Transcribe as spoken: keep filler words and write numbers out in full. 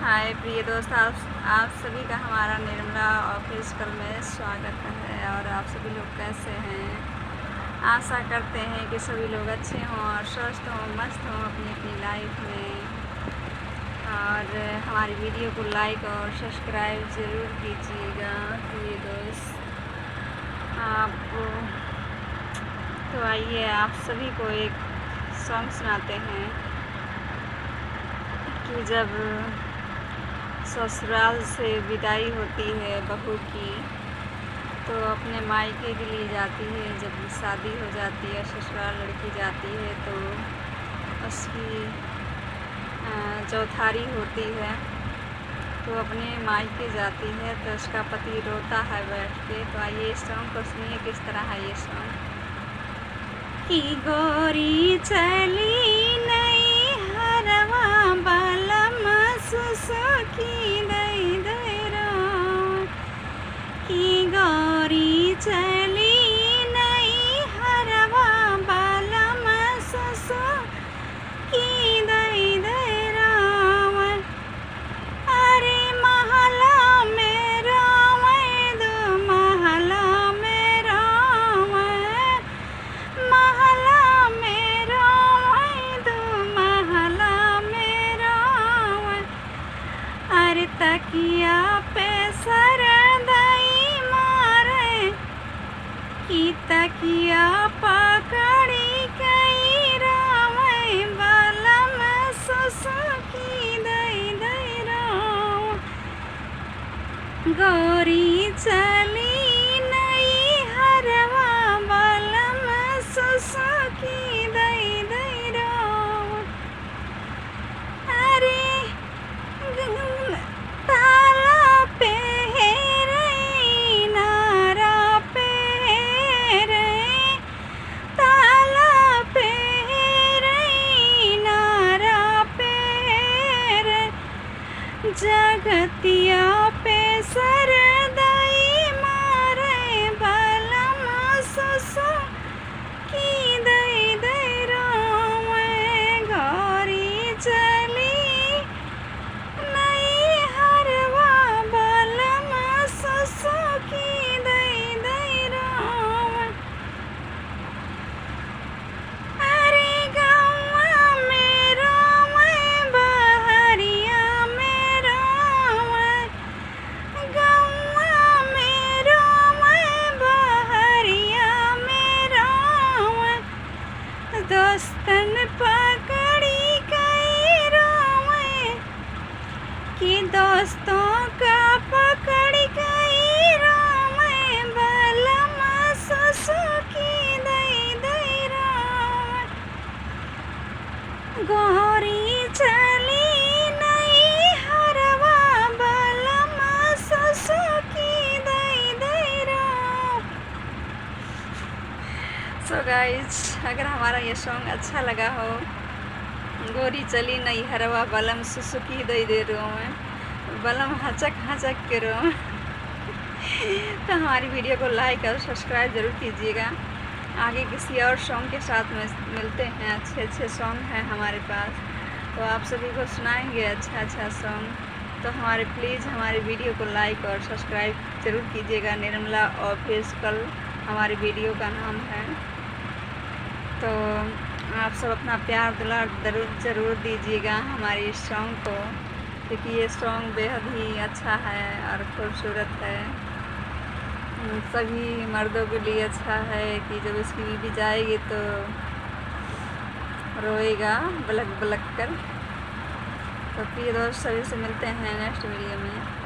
हाय प्रिय दोस्त, आप, आप सभी का हमारा निर्मला ऑफिशियल में स्वागत है। और आप सभी लोग कैसे हैं? आशा करते हैं कि सभी लोग अच्छे हों और स्वस्थ हों, मस्त हों अपनी अपनी लाइफ में। और हमारी वीडियो को लाइक और सब्सक्राइब ज़रूर कीजिएगा प्रिय दोस्त। आप, तो आइए, आप सभी को एक सॉन्ग सुनाते हैं कि जब ससुराल से विदाई होती है बहू की, तो अपने मायके के लिए जाती है। जब शादी हो जाती है, ससुराल लड़की जाती है, तो उसकी, अ, चौथारी होती है, तो अपने मायके जाती है, तो उसका पति रोता है बैठ के। तो आइए, इस सॉन्ग को सुनिए, किस तरह है ये सॉन्ग। कि गोरी चली नैहरवा, बलम सुसुकी दई दई रोवे। कि गोरी चली नैहरवा, बलम सुसुकी दई दई रोवे। अरे महला में रोवे, दो महला में रोवे, महला में रोवे, दो महला में रोवे। अरे तकिया पे सर दई मारे, कि तकिया पकड़ी कई रोवे, बलम सुसुकी दई दई रोवे। गोरी चली नैहरवा, बलम सुसुकी दई दई रोवे। अरे ताला पे हेरे, नारा पे हेरे, ताला पे हेरे, नारा पे हेरे, जगतिया पे सर दई मारे, बलम सुसु की दई दई रोवे। गोरी चली नैहरवा, बलम सुसुकी दई दई रोवे। अरे गौवा में रोवे, बहरिया में रोवे, गौवा में रोवे, बहरिया में रोवे, दोस्तन पकड़ी कई रोवे, कि दोस्तों का पकड़ी कई रोवे, बलम सुसुकी दई दई रोवे। गोरी चली नैहरवा, बलम सुसुकी दई दई रोवे। So guys, अगर हमारा ये सॉन्ग अच्छा लगा हो, गोरी चली नैहरवा, बलम सुसुकी दई दई रोवे, बलम हचक हचक के रोवे, तो हमारी वीडियो को लाइक और सब्सक्राइब ज़रूर कीजिएगा। आगे किसी और सॉन्ग के साथ में मिलते हैं। अच्छे अच्छे सॉन्ग हैं हमारे पास, तो आप सभी को सुनाएंगे अच्छा अच्छा सॉन्ग। तो हमारे, प्लीज हमारे वीडियो को लाइक और सब्सक्राइब ज़रूर कीजिएगा, निर्मला ऑफिशियल हमारे वीडियो का नाम है। तो आप सब अपना प्यार दुलार ज़रूर, ज़रूर दीजिएगा हमारे इस सॉन्ग को, क्योंकि ये सॉन्ग बेहद ही अच्छा है और खूबसूरत है। हम्म, सभी मर्दों के लिए अच्छा है कि जब उसकी बीवी जाएगी तो रोएगा बलक बलक कर। तो प्रिय दोस्त, सभी से मिलते हैं नेक्स्ट वीडियो में।